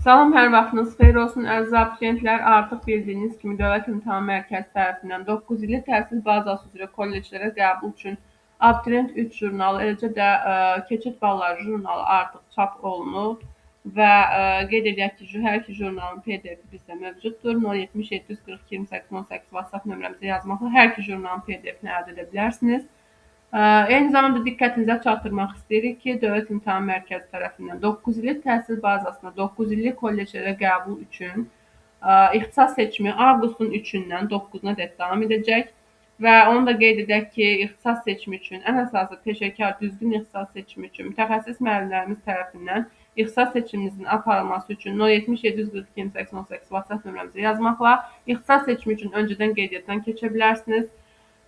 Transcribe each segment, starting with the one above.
Salam, hər vaxtınız xeyir olsun əziz abituriyentlər. Artıq bildiyiniz kimi Dövlət İmtahan Mərkəzi tərəfindən 9 illik təhsil bazası üzrə kolleclərə qəbul üçün Abituriyent 3 jurnalı, eləcə də Keçid Balları jurnalı artıq çap olunub və qeyd edək ki, hər iki jurnalın PDF-i bizdə mövcuddur. 070 742 28 18 WhatsApp nömrəmizə yazmaqla hər iki jurnalın PDF-ini əldə edə bilərsiniz. Eyni zamanda diqqətinizə çatdırmaq istəyirik ki, Dövlət İmtahan Mərkəzi tərəfindən 9 illik təhsil bazasında 9 illik kolleclərə qəbul üçün ixtisas seçimi avqustun 3-dən 9-una dək davam edəcək və onu da qeyd edək ki, ixtisas seçimi üçün ən əsası peşəkar düzgün ixtisas seçimi üçün mütəxəssis müəllimlərimiz tərəfindən ixtisas seçiminizin aparılması üçün 070 742 28 18 WhatsApp nömrəmizə yazmaqla ixtisas seçimi üçün öncədən qeydiyyatdan keçə bilərsiniz.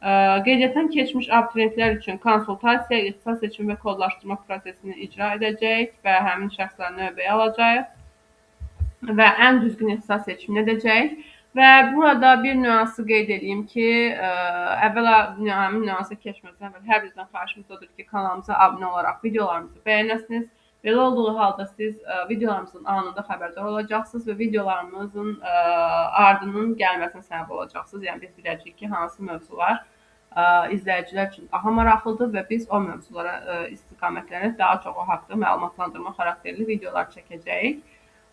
Qeydiyyatdan keçmiş abituriyentlər üçün konsultasiya, ixtisas seçimi və kodlaşdırma prosesini icra edəcək və həmin şəxsləri növbəyə alacaq və ən düzgün ixtisas seçimini edəcək. Və burada bir nüansı qeyd edeyim ki, əvvəla həmin nüansa keçməzdən əvvəl hər birinizdən xahişimiz odur ki, kanalımıza abunə olaraq videolarımızı bəyənəsiniz. Belə olduğu halda siz videolarımızın anında xəbərdar olacaqsınız və videolarımızın ardının gəlməsinə səbəb olacaqsınız. Yəni biz biləcəyik ki, hansı mövzular izləyicilər üçün daha maraqlıdır və biz o mövzulara istiqamətlənib daha çox o haqda məlumatlandırma xarakterli videolar çəkəcəyik.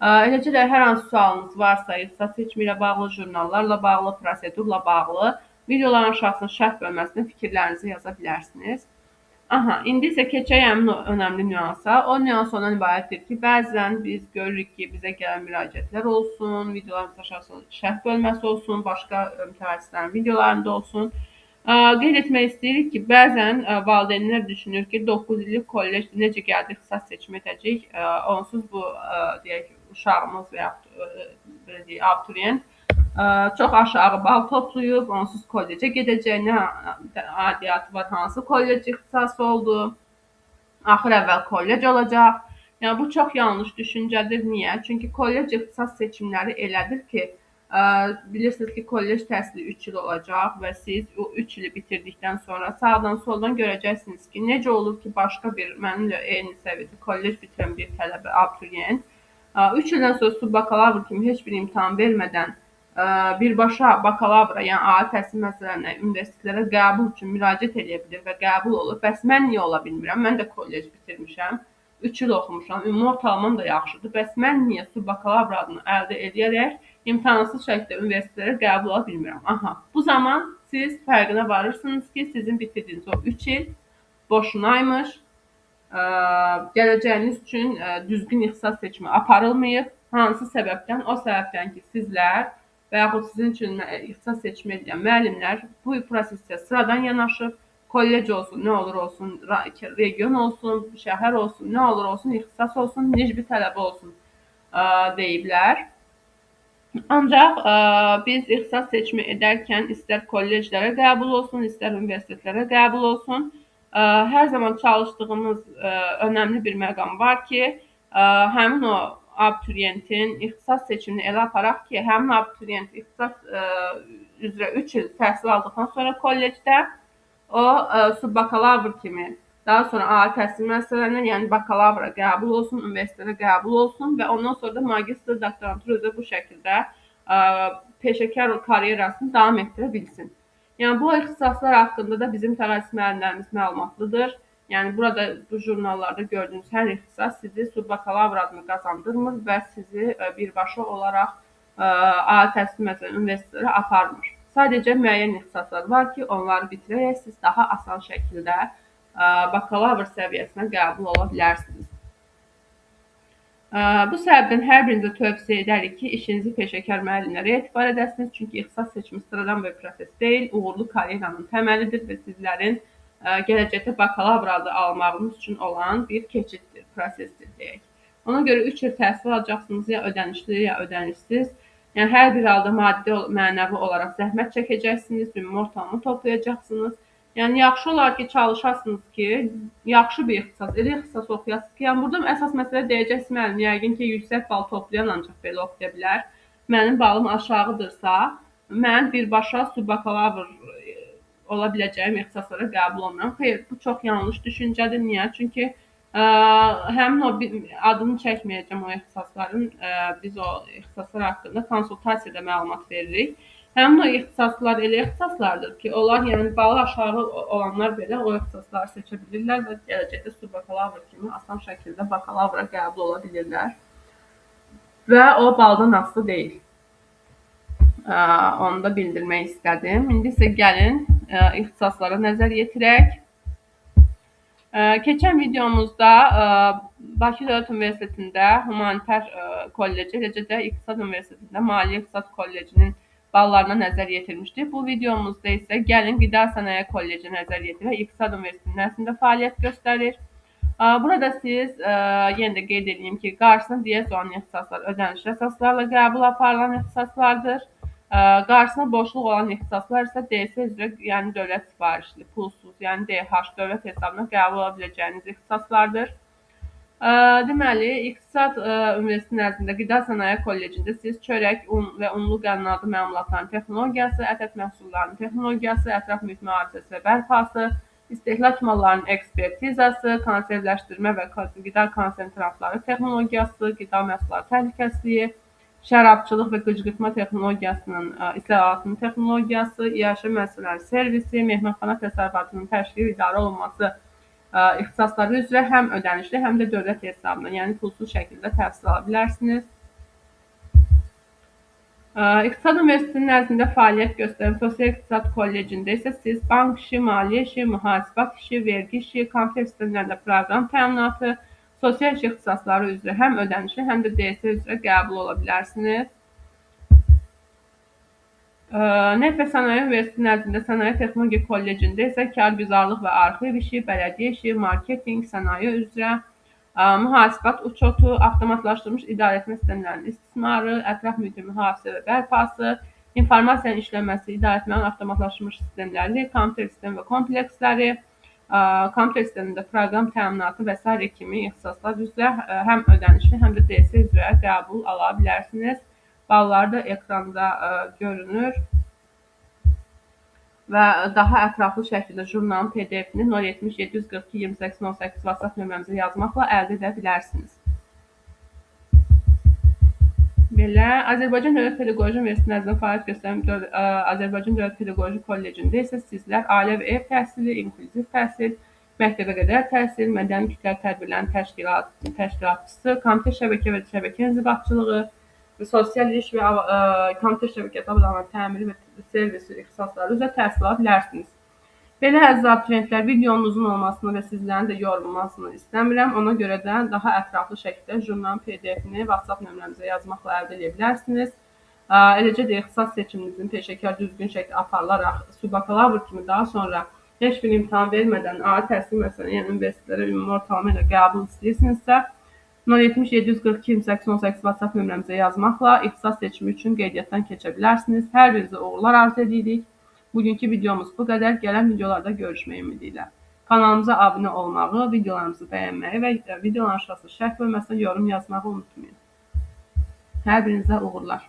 Eləcə də hər hansı sualınız varsa, ixtisas seçimi ilə bağlı, jurnallarla bağlı, prosedurla bağlı videoların aşağısına şərh bölməsinə fikirlərinizi yaza bilərsiniz. Aha, indi isə keçək həmin o önəmli nüansa. O nüans ondan ibarətdir ki, bəzən biz görürük ki, bizə gələn müraciətlər olsun, videolarımız aşağısına şərh bölməsi olsun, başqa mütəxəssislərin videolarında olsun. Qeyd etmək istəyirik ki, bəzən valideynlər düşünür ki, 9 illik kollec necə gəldi ixtisas seçimi edəcək, onsuz bu, deyək, uşağımız və yaxud belə deyək, abituriyent çox aşağı bal toplayıb, onsuz kollecə gedəcək, nə adiyyatı var, hansı kollec ixtisası oldu, axır əvvəl kollec olacaq. Yəni, bu çox yanlış düşüncədir. Niyə? Çünki kollec ixtisas seçimləri elədir ki, bilirsiniz ki, kollec təhsili 3 il olacaq və siz o 3 ili bitirdikdən sonra sağdan soldan görəcəksiniz ki, necə olur ki, başqa bir mənimlə eyni səviyyədə kollec bitirən bir tələbə, abituriyent 3 ildən sonra subbakalavr kimi heç bir imtahan vermədən birbaşa bakalavra, yəni ali təhsil müəssisələrinə, universitetlərə qəbul üçün müraciət edə bilir və qəbul olur. Bəs mən niyə ola bilmirəm? Mən də kollec bitirmişəm, 3 il oxumuşam, ümumi ortalamam da yaxşıdır. Bəs mən niyə subbakalavr adını əldə edərək imtahansız şəkildə universitetlərə qəbul ola bilmirəm? Aha, bu zaman siz fərqinə varırsınız ki, sizin bitirdiyiniz o 3 il boşunaymış, gələcəyiniz üçün düzgün ixtisas seçimi aparılmayıb. Hansı səbəbdən? O səbəbdən ki, sizlər və yaxud sizin üçün ixtisas seçimi edən müəllimlər bu prosesə sıradan yanaşıb, kollec olsun, nə olur olsun, region olsun, şəhər olsun, nə olur olsun, ixtisas olsun, necə bir tələbə olsun deyiblər. Ancaq biz ixtisas seçimi edərkən istər kolleclərə qəbul olsun, istər universitetlərə qəbul olsun, hər zaman çalışdığımız önəmli bir məqam var ki, həmin o abituriyentin ixtisas seçimini elə aparaq ki, həmin abituriyent ixtisas üzrə 3 il təhsil aldıqdan sonra kollecdə o subbakalavr kimi daha sonra ali təhsil müəssisələrinə, yəni bakalavra qəbul olsun, universitetə qəbul olsun və ondan sonra da magistr, doktorantura üzrə bu şəkildə peşəkar karyerasını davam etdirə bilsin. Yəni bu ixtisaslar haqqında da bizim mütəxəssis müəllimlərimiz məlumatlıdır. Yəni burada bu jurnallarda gördüyünüz hər ixtisas sizi subbakalavr adını qazandırmır və sizi birbaşa olaraq ali təhsil müəssisələrinə, universitetlərə aparmır. Sadəcə müəyyən ixtisaslar var ki, onları bitirərək siz daha asan şəkildə bakalavr səviyyəsinə qəbul ola bilərsiniz. Bu səbəbdən hər birinizə tövsiyə edərik ki, işinizi peşəkar müəllimlərə etibar edəsiniz. Çünki ixtisas seçimi sıradan bir proses deyil, uğurlu karyeranın təməlidir və sizlərin gələcəkdə bakalavr adı almağınız üçün olan bir keçiddir, prosesdir deyək. Ona görə 3 il təhsil alacaqsınız, ya ödənişli, ya ödənişsiz. Yəni, hər bir halda maddi, mənəvi olaraq zəhmət çəkəcəksiniz, ümumi ortalamı toplayacaqsınız. Yəni, yaxşı olar ki, çalışasınız ki, yaxşı bir ixtisas, elə ixtisas oxuyasınız ki, yəni burada əsas məsələ deyəcəksiniz müəllim, yəqin ki, yüksək bal toplayan ancaq belə oxuya bilər. Mənim balım aşağıdırsa, mən birbaşa subbakalavr ola biləcəyim ixtisaslara qəbul olmuram. Xeyr, bu çox yanlış düşüncədir. Niyə? Çünki Həmin o adını çəkməyəcəm o ixtisasların, biz o ixtisaslar haqqında konsultasiyada məlumat veririk. Həmin o ixtisaslar elə ixtisaslardır ki, onlar yəni balı aşağı olanlar belə o ixtisasları seçə bilirlər və gələcəkdə subbakalavr kimi asan şəkildə bakalavra qəbul ola bilirlər. Və o baldan asılı deyil. Onu da bildirmək istədim. İndi isə gəlin ixtisaslara nəzər yetirək. Keçən videomuzda Bakı Dövlət Universitetində Humanitar Kolleci, eləcə də İqtisad Universitetində Maliyyə İqtisad Kollecinin ballarına nəzər yetirmişdik. Bu videomuzda isə gəlin Qida Sənaye Kollecinə nəzər yetirək. İqtisad Universitetinin əslində fəaliyyət göstərir. Burada siz, yenə də qeyd edeyim ki, qarşısına DS olan ixtisaslar ödənişli əsaslarla qəbul aparılan ixtisaslardır. Qarşısına boşluq olan ixtisaslar isə DS üzrə, yəni dövlət sifarişli, pulsuz, yəni DH, dövlət hesabına qəbul ola biləcəyiniz ixtisaslardır. Deməli, İqtisad Universitetinin ərzində Qida Sənaye Kollecində siz çörək, un və unlu qənnadı məmulatlarının texnologiyası, ət məhsullarının texnologiyası, ətraf mühit mühafizəsi və bərpası, istehlak mallarının ekspertizası, konservləşdirmə və qida konsentratları texnologiyası, qida məhsulları təhlükəsizliyi, şərabçılıq və qıcqırtma texnologiyasının islahatının texnologiyası, iaşə müəssisələri servisi, mehmanxana təsərrüfatının təşkili və idarə olunması ixtisasları üzrə həm ödənişli, həm də dövlət hesabına, yəni pulsuz şəkildə təhsil ala bilərsiniz. İqtisad Universitetinin ərzində fəaliyyət göstərən Sosial İqtisad Kollecində isə siz bank işi, maliyyə işi, mühasibat işi, vergi işi, kompüter sistemlərində proqram təminatı, sosial iş ixtisasları üzrə həm ödənişli, həm də DS üzrə qəbul ola bilərsiniz. Neft və Sənaye Universitetinin ərzində Sənaye Texnologiya Kollecində isə kargüzarlıq və arxiv işi, bələdiyyə işi, marketinq, sənaye üzrə, mühasibat uçotu, avtomatlaşdırılmış idarəetmə sistemlərinin istismarı, ətraf mühiti mühafizə və bərpası, informasiyanın işlənməsi, idarəetmənin avtomatlaşdırılmış sistemləri, kompüter sistemi və kompleksləri, kompüter sistemində proqram təminatı və sairə kimi ixtisaslar üzrə həm ödənişli, həm də DS üzrə qəbul ala bilərsiniz. Ballar da ekranda görünür və daha ətraflı şəkildə jurnalın PDF-ni 070 742 28 08 WhatsApp nömrəmizə yazmaqla əldə edə bilərsiniz. Belə, Azərbaycan Dövlət Pedaqoji Universitetinin ərzində fəaliyyət göstərən Azərbaycan Dövlət Pedaqoji Kollecində isə sizlər ailə və ev təhsili, inklüziv təhsil, məktəbə qədər təhsil, mədəni kütləvi tədbirlərin təşkilatçısı, kompüter şəbəkə və şəbəkə inzibatçılığı, sosial iş və kompüter şəbəkəsi avadanlıqlarının təmiri və servisi ixtisasları üzrə təhsil ala bilərsiniz. Belə, əziz abituriyentlər, videonun uzun olmasını və sizlərin də yorulmasını istəmirəm. Ona görə də daha ətraflı şəkildə jurnalın PDF-ni WhatsApp nömrəmizə yazmaqla əldə edə bilərsiniz. Eləcə də ixtisas seçiminizin peşəkar düzgün şəkildə aparılaraq subbakalavr kimi daha sonra heç bir imtahan vermədən ali təhsil müəssisələrinə, yəni universitetlərə ümumi ortalama ilə qəbul istəyirsinizsə, 070 742 28 18 WhatsApp nömrəmizə yazmaqla ixtisas seçimi üçün qeydiyyatdan keçə bilərsiniz. Hər birinizə uğurlar arzu edirik. Bugünkü videomuz bu qədər. Gələn videolarda görüşmək ümidi ilə. Kanalımıza abunə olmağı, videolarımızı bəyənməyi və videoların aşağısına şərh bölməsinə yorum yazmağı unutmayın. Hər birinizə uğurlar.